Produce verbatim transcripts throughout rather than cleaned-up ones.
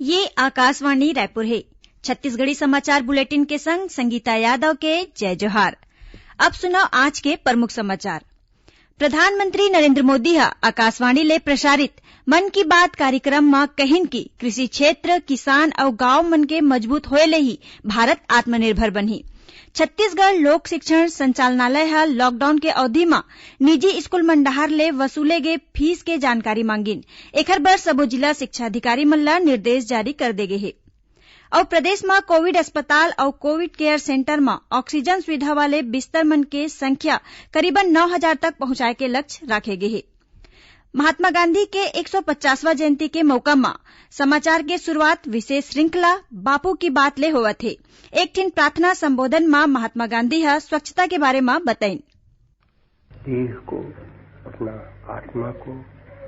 ये आकाशवाणी रायपुर हे। छत्तीसगढ़ी समाचार बुलेटिन के संग संगीता यादव के जय जोहार। अब सुनव आज के प्रमुख समाचार। प्रधानमंत्री नरेंद्र मोदी ह आकाशवाणी ले प्रसारित मन की बात कार्यक्रम म कहिन कि कृषि क्षेत्र, किसान अउ गांव मन के मजबूत होए ले ही भारत आत्मनिर्भर बनही। छत्तीसगढ़ लोक शिक्षण संचालनालय ह लॉकडाउन के अवधि म निजी स्कूल मन डहार ले वसूले गे फीस के जानकारी मांगिन। एखर बर सबो जिला शिक्षा अधिकारी मन ल निर्देश जारी कर दे गे हे। अउ प्रदेश म कोविड अस्पताल अउ कोविड केयर सेंटर म ऑक्सीजन सुविधा वाले बिस्तर मन के संख्या करीबन नौ हजार तक पहुंचाए के लक्ष्य राखे गे हे। महात्मा गांधी के एक सौ पचासवां जयंती के मौका म समाचार के शुरुआत विशेष श्रृंखला बापू की बात ले होवत हे। एक ठिन प्रार्थना संबोधन म महात्मा गांधी ह स्वच्छता के बारे म बतइन। देह को, अपना आत्मा को,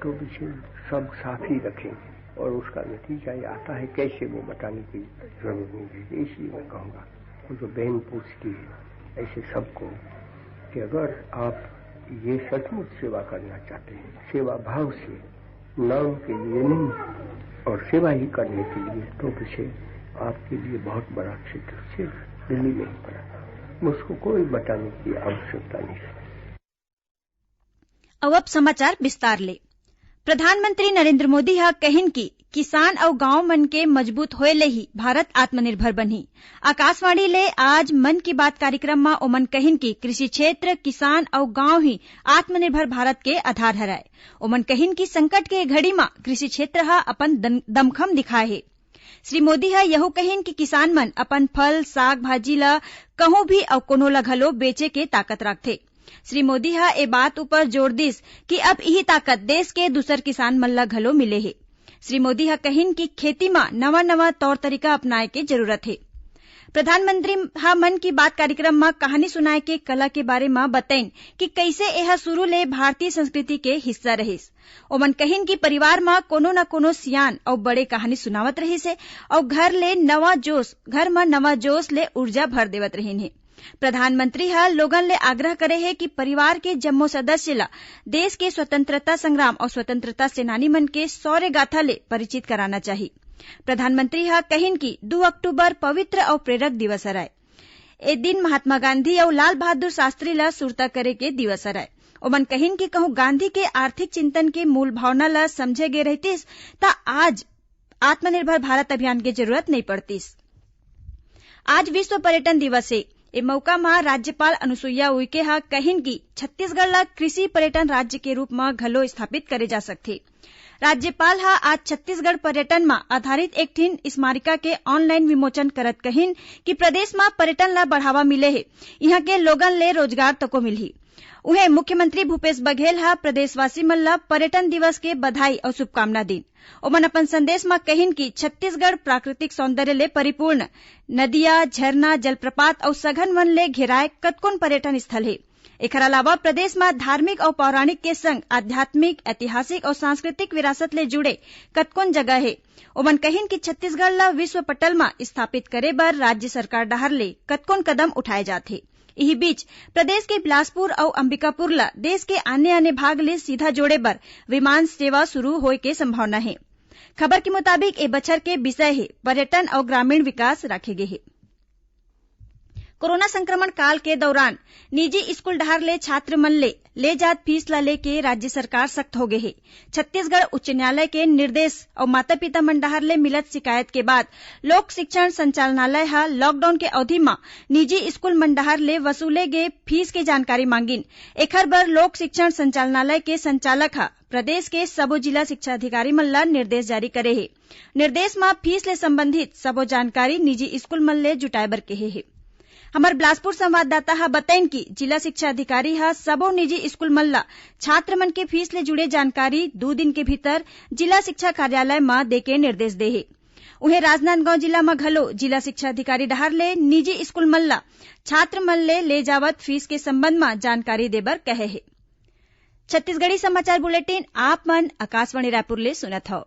तो विषय सब साफ ही रखेंगे और उसका नतीजा ये आता है कैसे, वो बताने की जरूरत नहीं है। इसलिए मैं कहूँगा, वो जो बहन पूछती है ऐसे सबको कि अगर आप ये सचमुच सेवा करना चाहते हैं, सेवा भाव से, नाम के लिए नहीं और सेवा ही करने के लिए, तो विषय आपके लिए बहुत बड़ा क्षेत्र सिर्फ दिल्ली में ही पड़ा। उसको कोई बताने की आवश्यकता नहीं है। अउ अब समाचार विस्तार ले। प्रधानमंत्री नरेंद्र मोदी ह कहिन कि किसान अउ गांव मन के मजबूत होए ले ही भारत आत्मनिर्भर बनही। आकाशवाणी ले आज मन की बात कार्यक्रम म ओमन कहिन कि कृषि क्षेत्र, किसान अउ गांव ही आत्मनिर्भर भारत के आधार हरय। ओमन कहिन कि संकट के घड़ी म कृषि क्षेत्र ह अपन दन-, दमखम दिखाए हे। श्री मोदी ह यहू कहिन कि किसान मन अपन फल, साग, भाजी ल कहूं भी अउ कोनो ल घलो बेचे के ताकत राखथे। श्री मोदी ह ए बात उपर जोर दिस कि अब इही ताकत देश के दूसर किसान मन ल घलो मिले हे। श्री मोदी ह कहिन कि खेती म नवा-नवा तौर-तरीका अपनाए के जरूरत हे। प्रधानमंत्री ह मन की बात कार्यक्रम म कहानी सुनाए के कला के बारे म बतइन कि कइसे एह शुरू ले भारतीय संस्कृति के हिस्सा रहिस। ओमन कहिन कि परिवार म कोनो न कोनो सियान अउ बड़े कहानी सुनावत रहिस हे अउ घर ले नवा जोश, घर म नवा जोश ले ऊर्जा भर देवत रहिन हे। प्रधानमंत्री ह लोगन ले आग्रह करे हे कि परिवार के जम्मो सदस्य ल देश के स्वतंत्रता संग्राम अउ स्वतंत्रता सेनानी मन के शौर्य गाथा ले परिचित कराना चाही। प्रधानमंत्री ह कहिन कि दू अक्टूबर पवित्र अउ प्रेरक दिवस हरय। ए दिन महात्मा गांधी अउ लाल बहादुर शास्त्री ल सुरता करे के दिवस हरय। ओमन कहिन कि कहूं गांधी के आर्थिक चिंतन के मूल भावना ल समझे गे रहितिस, त आज आत्मनिर्भर भारत अभियान के जरूरत नइ पड़तिस। आज विश्व पर्यटन दिवस हे। ए मौका म राज्यपाल अनुसुईया उइके ह कहिन कि छत्तीसगढ़ ल कृषि पर्यटन राज्य के रूप म घलो स्थापित करे जा सकथे। राज्यपाल ह आज छत्तीसगढ़ पर्यटन म आधारित एक ठिन स्मारिका के ऑनलाइन विमोचन करत कहिन कि प्रदेश म पर्यटन ल बढ़ावा मिले हे, इहां के लोगन ले रोजगार तको मिलही। उहें, मुख्यमंत्री भूपेश बघेल ह प्रदेशवासी मन ल पर्यटन दिवस के बधाई अउ शुभकामना दीन। ओमन अपन संदेश म कहिन कि छत्तीसगढ़ प्राकृतिक सौंदर्य ले परिपूर्ण, नदिया, झरना, जलप्रपात अउ सघन वन ले घेराए कतकोन पर्यटन स्थल हे। एखर अलावा प्रदेश म धार्मिक अउ पौराणिक के संग आध्यात्मिक, ऐतिहासिक अउ सांस्कृतिक विरासत ले जुड़े कतकोन जगह हे। ओमन कहिन कि छत्तीसगढ़ ल विश्व पटल म स्थापित करे बर राज्य सरकार डहार ले कतकोन कदम उठाए जात हे। इही बीच, प्रदेश के बिलासपुर अउ अंबिकापुर ल देश के आने-आने भाग ले सीधा जोड़े बर विमान सेवा शुरू होए के संभावना हे। खबर के मुताबिक, ए बछर के विषय हे पर्यटन अउ ग्रामीण विकास राखे गे हे। कोरोना संक्रमण काल के दौरान निजी स्कूल डहार ले छात्र मन ले, ले जात फीस ल लेके राज्य सरकार सख्त हो गे हे। छत्तीसगढ़ उच्च न्यायालय के निर्देश अउ माता-पिता मन डहार ले मिलत शिकायत के बाद लोक शिक्षण संचालनालय ह लॉकडाउन के अवधि म निजी स्कूल मन डहार ले वसूले गे फीस के जानकारी मांगिन। एखर बर लोक शिक्षण संचालनालय के संचालक ह प्रदेश के सबो जिला शिक्षा अधिकारी मन ल निर्देश जारी करे हे। निर्देश म फीस ले संबंधित सबो जानकारी निजी स्कूल मन ले जुटाए बर केहे हे। हमर बिलासपुर संवाददाता ह बतइन कि जिला शिक्षा अधिकारी ह सबो निजी स्कूल मन ल छात्र मन के फीस ले जुड़े जानकारी दू दिन के भीतर जिला शिक्षा कार्यालय म देके निर्देश दे हे। उहें, राजनांदगांव जिला म घलो जिला शिक्षा अधिकारी डहार ले निजी स्कूल मन ल छात्र मन ले, ले जावत फीस के संबंध म जानकारी देबर कहे हे। छत्तीसगढ़ी समाचार बुलेटिन आप मन आकाशवाणी रायपुर ले सुनत हव।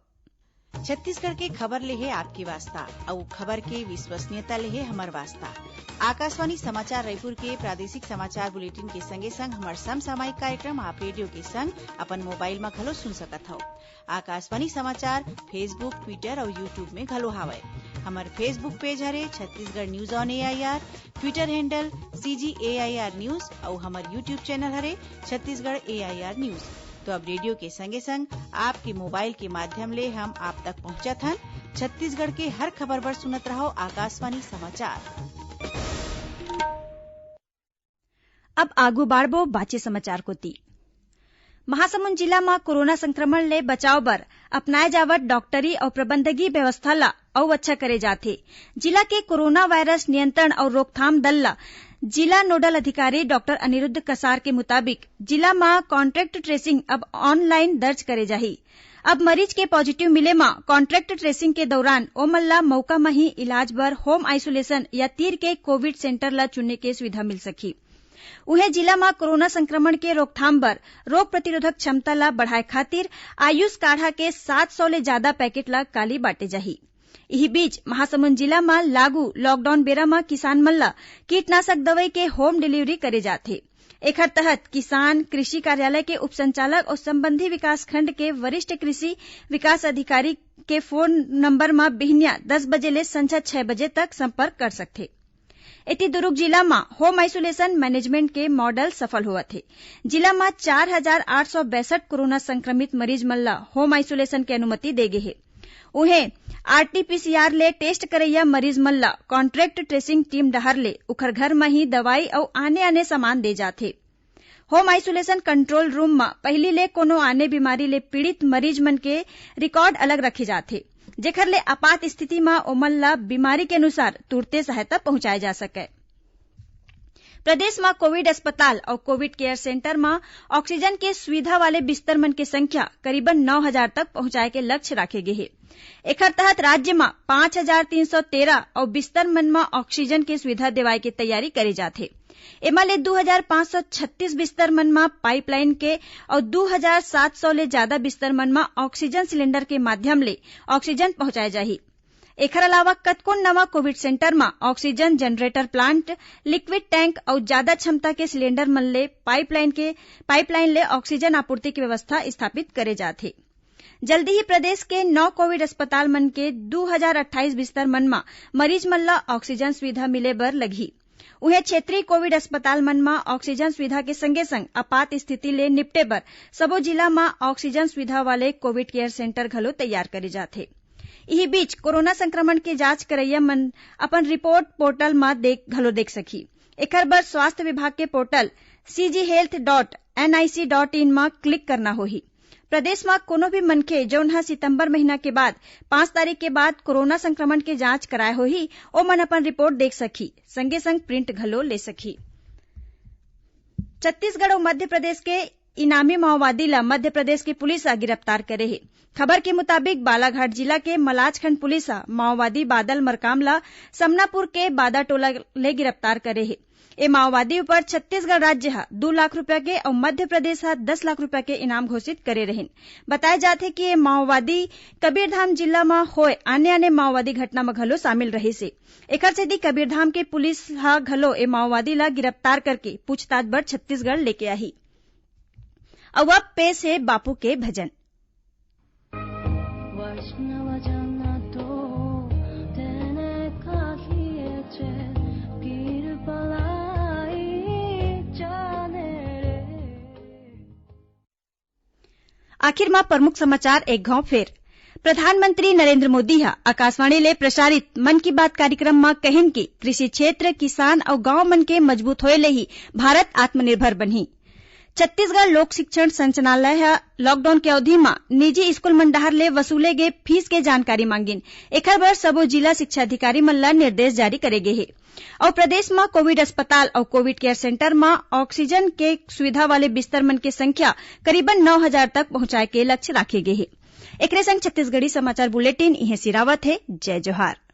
छत्तीसगढ़ के खबर ले हे आपके वास्ता, अउ खबर के विश्वसनीयता ले हे हमर वास्ता। आकाशवाणी समाचार रायपुर के प्रादेशिक समाचार बुलेटिन के संगे संग हमर समसामयिक कार्यक्रम आप रेडियो के संग अपन मोबाइल म घलो सुन सकत हव। आकाशवाणी समाचार Facebook, Twitter अउ YouTube में घलो हावय। हमर Facebook पेज हरे Chhattisgarh news on AIR, Twitter handle CG AIR news अउ हमर YouTube चैनल हरे छत्तीसगढ़ एआईआर न्यूज। तो अब रेडियो के संगे संग आपके मोबाइल के माध्यम ले हम आप तक पहुंचत हन। छत्तीसगढ़ के हर खबर बर सुनत रहव आकाशवाणी समाचार। अब आगू बाढ़बो बाचे समाचार कोति। महासमुंद जिला म कोरोना संक्रमण ले बचाव बर अपनाए जावत डॉक्टरी अउ प्रबंधकीय व्यवस्था ल अउ अच्छा करे जात हे। जिला के कोरोना वायरस नियंत्रण अउ रोकथाम दल ल जिला नोडल अधिकारी डॉक्टर अनिरुद्ध कसार के मुताबिक, जिला म कॉन्टैक्ट ट्रेसिंग अब ऑनलाइन दर्ज करे जाही। अब मरीज के पॉजिटिव मिले म कॉन्टैक्ट ट्रेसिंग के दौरान ओमन ल मउका म ही इलाज बर होम आइसोलेशन या तीर के कोविड सेंटर ल चुने के सुविधा मिल सकही। उहें, जिला म कोरोना संक्रमण के रोकथाम बर रोग प्रतिरोधक क्षमता ल बढ़ाए खातिर आयुष काढ़ा के सात सौ ले जादा पैकेट ल काली बांटे जाही। इही बीच, महासमुंद जिला म लागू लॉकडाउन बेरा म किसान मन ल कीटनाशक दवई के होम डिलीवरी करे जात हे। एखर तहत किसान, कृषि कार्यालय के उपसंचालक अउ संबंधी विकासखंड के वरिष्ठ कृषि विकास अधिकारी के फोन नंबर म बिहनिया दस बजे ले संझा छह बजे तक संपर्क कर सकथे। एती दुरूग जिला म होम आइसोलेशन मैनेजमेंट के मॉडल सफल होवत हे। जिला म चार हजार आठ सौ बैसठ कोरोना संक्रमित मरीज मन ल होम आइसोलेशन के अनुमति दे गे हे। उहें, आरटीपीसीआर ले टेस्ट करइया मरीज मन ल कॉन्ट्रैक्ट ट्रेसिंग टीम डहार ले उखर घर म ही दवाई अउ आने-आने सामान दे जात हे। होम आइसोलेशन कंट्रोल रूम म पहिली ले कोनो आने बीमारी ले पीड़ित मरीज मन के रिकॉर्ड अलग रखे जाथे, जेखर ले आपात स्थिति म ओमन ल बीमारी के अनुसार तुरते सहायता पहुंचाए जा सकय। प्रदेश म कोविड अस्पताल अउ कोविड केयर सेंटर म ऑक्सीजन के सुविधा वाले बिस्तर मन के संख्या करीबन नौ हजार तक पहुंचाए के लक्ष्य राखे गे हे। एखर तहत राज्य म पाँच हजार तीन सौ तेरह अउ बिस्तर मन म ऑक्सीजन के सुविधा देवाए के तैयारी करे जात हे। एमा ले दू हजार पाँच सौ छत्तीस बिस्तर मन म पाइपलाइन के अउ दू हजार सात सौ ले जादा बिस्तर मन म ऑक्सीजन सिलेंडर के माध्यम ले ऑक्सीजन पहुंचाए जाही। एखर अलावा कतकोन नवा कोविड सेंटर म oxygen generator plant, liquid tank अउ जादा क्षमता के सिलेंडर मन ले पाइपलाइन के, पाइपलाइन ले ऑक्सीजन आपूर्ति के व्यवस्था स्थापित करे जात हे। जल्दी ही प्रदेश के नौ कोविड अस्पताल मन के दू हजार अट्ठाईस बिस्तर मन म मरीज मन ल ऑक्सीजन सुविधा मिले बर लगही। उहें, क्षेत्रीय कोविड अस्पताल मन म ऑक्सीजन सुविधा के संगे-संग आपात स्थिति ले निपटे बर सबो जिला म ऑक्सीजन सुविधा वाले कोविड केयर सेंटर घलो तैयार करे जात हे। इही बीच, कोरोना संक्रमण के जांच करइया मन अपन रिपोर्ट पोर्टल म देख, घलो देख सकही। एखर बर स्वास्थ्य विभाग के पोर्टल cghealth.nic.in म क्लिक करना होही। प्रदेश म कोनो भी मनखे, जउन ह सितंबर महीना के बाद पाँच तारीख के बाद कोरोना संक्रमण के जांच कराए होही, ओमन अपन रिपोर्ट देख सकही, संगे संग प्रिंट घलो ले सकही। छत्तीसगढ़ अउ मध्य प्रदेश के इनामी माओवादी ल मध्य प्रदेश के पुलिस ह गिरफ्तार करे हे। खबर के मुताबिक, बालाघाट जिला के मलाजखंड पुलिस ह माओवादी बादल मरकाम ल समनापुर के बादाटोला ले गिरफ्तार करे हे। ए माओवादी ऊपर छत्तीसगढ़ राज्य ह दू लाख रुपया के अउ मध्य प्रदेश ह दस लाख रुपया के इनाम घोषित करे रहिन। बताए जात हे कि ए माओवादी कबीरधाम जिला म होए आने-आने माओवादी घटना म घलो शामिल रहिस हे। एखर सेती कबीरधाम के पुलिस ह घलो ए माओवादी ल गिरफ्तार करके पूछताछ बर छत्तीसगढ़ लेके आही। अउ अब पेश हे बापू के भजन। वैष्णव जन तो तेने कहिए जे पीर पराई जाने रे। आखिर म प्रमुख समाचार एक घांव फेर। प्रधानमंत्री नरेंद्र मोदी ह आकाशवाणी ले प्रसारित मन की बात कार्यक्रम म कहिन कि कृषि क्षेत्र, किसान अउ गांव मन के मजबूत होए ले ही भारत आत्मनिर्भर बनही। छत्तीसगढ़ लोक शिक्षण संचालनालय ह लॉकडाउन के अवधि म निजी स्कूल मन डहार ले वसूले गे फीस के जानकारी मांगिन। एखर बर सबो जिला शिक्षा अधिकारी मन ल निर्देश जारी करे गे हे। अउ प्रदेश म कोविड अस्पताल अउ कोविड केयर सेंटर म ऑक्सीजन के सुविधा वाले बिस्तर मन के संख्या करीबन नौ हजार तक पहुंचाए के लक्ष्य राखे गे हे। एकरे संग छत्तीसगढ़ी समाचार बुलेटिन इहें सिरावत हे। जय जोहार।